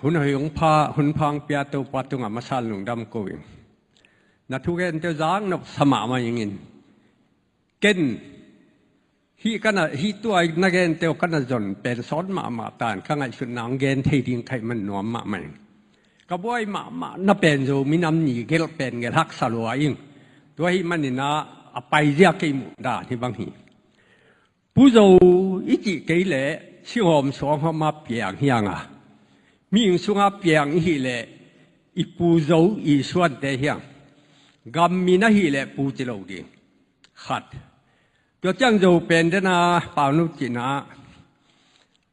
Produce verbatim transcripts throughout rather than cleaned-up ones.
Hun hoih hong pha, hun pha hong pia Topa tungah masa-in lungdam ko ing. Na thugente zak nopsa mahmah ing in. Ken hih ka na, hih tua na gente uh ka na zon pen sawt mahmah ta in, ka ngaihsutna hong gen thei ding ka hih man nuam mahmah ing. Ka buai mahmah na pen Zo minam ni gelh pen gelh haksa lua ing. Tua ahih manin ah a paizia kei muh dan hih bang hi. Pu Zo i cih kei leh singhawm suanghawm a piang hi hang a, mihing sungah piang i hih leh i Pu Zo i suante hi hang. Gam min ahih leh Pu ci lo ding. Khat. Tua ciang Zo pen den a, Pauno cihna ah,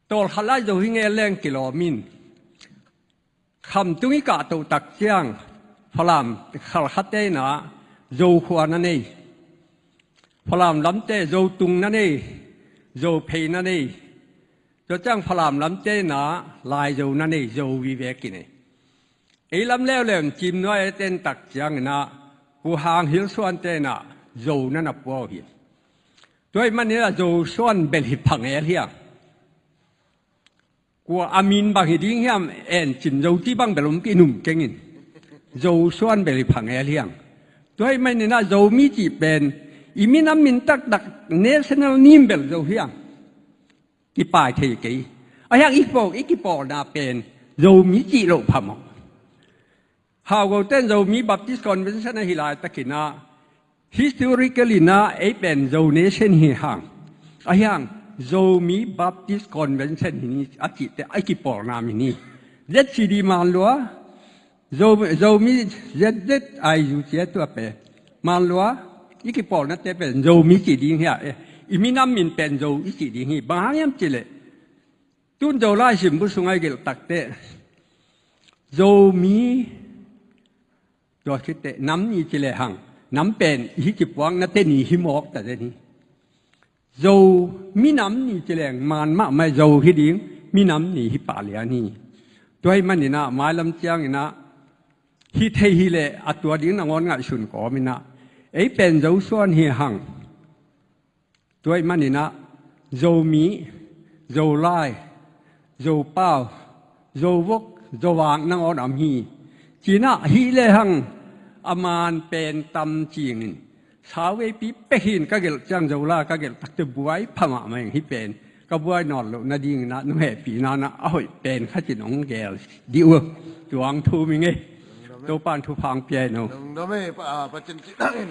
tawlkhat lai Zo hi nge leng kilawm in. Khamtung i kahtoh tak ciang Falam Khalkhate in ah Zo khua na nei. Falam lamte Zo tung na nei, Zo phei na nei. Tua ciang Falam lamte in ah Lai Zo na nei, Zo vive kinei. Ei lam leuleu in Cim Nuai a ten tak ciangin ah Pu Hang Hil Suante in ah Zo na na pua uh hi. Tua ahih manin ah Zo suan bel hi pha ngel hi hang. Kua a min bang hi ding hiam, en cin Zo ci bang bel om kei, num keng in. Zo suan bel hi pha ngel hi hang. Tua ahih manin ah Zomi cih pen i minam min taktak national name bel Zo hi hang. Kipai thei kei. A hiang i pawh, i kipawlna pen Zomi cih loh phamawh. Haugote in Zomi Baptist Convention ahi laitakin ah, historically in ah ei pen Zo nation hi hang. A hiang Zomi Baptist Convention hi ni a cihte a kipawlna min hi. Z C D man lua, Zo, Zomi Z Z I U C a tua pen man lua, i kipawlnate pen Zomi cih ding hi a, eh, i minam min pen Zo i cih ding hi. Bang hang hiam cih leh, tun Zolai simbul sungah i gelh tak teh Zomi, tua khit teh nam ni ci lehang, nam pen i hi kipuakna teni hi mawk ta den hi. Zo minam ni ci leng man mahmah, Zo hi ding minam ni hi pah lian hi. Tua ahih manin ah mailam ciangin ah hi thei hi leh a tua ding nangawn ngaihsun kawmin ah ei pen Zo suan hi hang. Tua ahih manin ah Zomi, Zolai, Zopau, Zovok, Zovak nangawn om hi. Ci-in ah hi lehang a man pen tam cingin, sau veipi pek hi in, ka gelh ciang Zolai ka gelh tak teh buai pha mahmah ing. Hih pen ka buai nawn loh nadingin ah nong hehpihna in ah a hoih pen khat in hong gel dih uh. Tua hong thum ing ei. Topa'n thupha hong pia hen aw. Lungdam ei, Pa, ah, Pa Cin cih nangin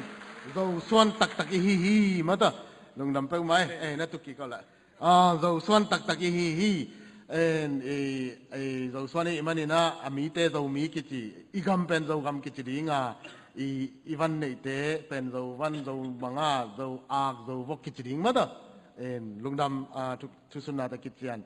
Zo suan taktak i hi hi, mata. Lungdam peuhmah ei, eh, na tuk kik aw lah. Ah, Zo suan taktak i hi hi. En, i, i Zo suan i hih manin ah a mite Zomi kici, i gam pen Zogam kici ding a, i, i van neihte pen Zovan, Zomanga, Zoak, Zovok kici ding, mata. En, lungdam, ah, thu, thusunna tawh kician.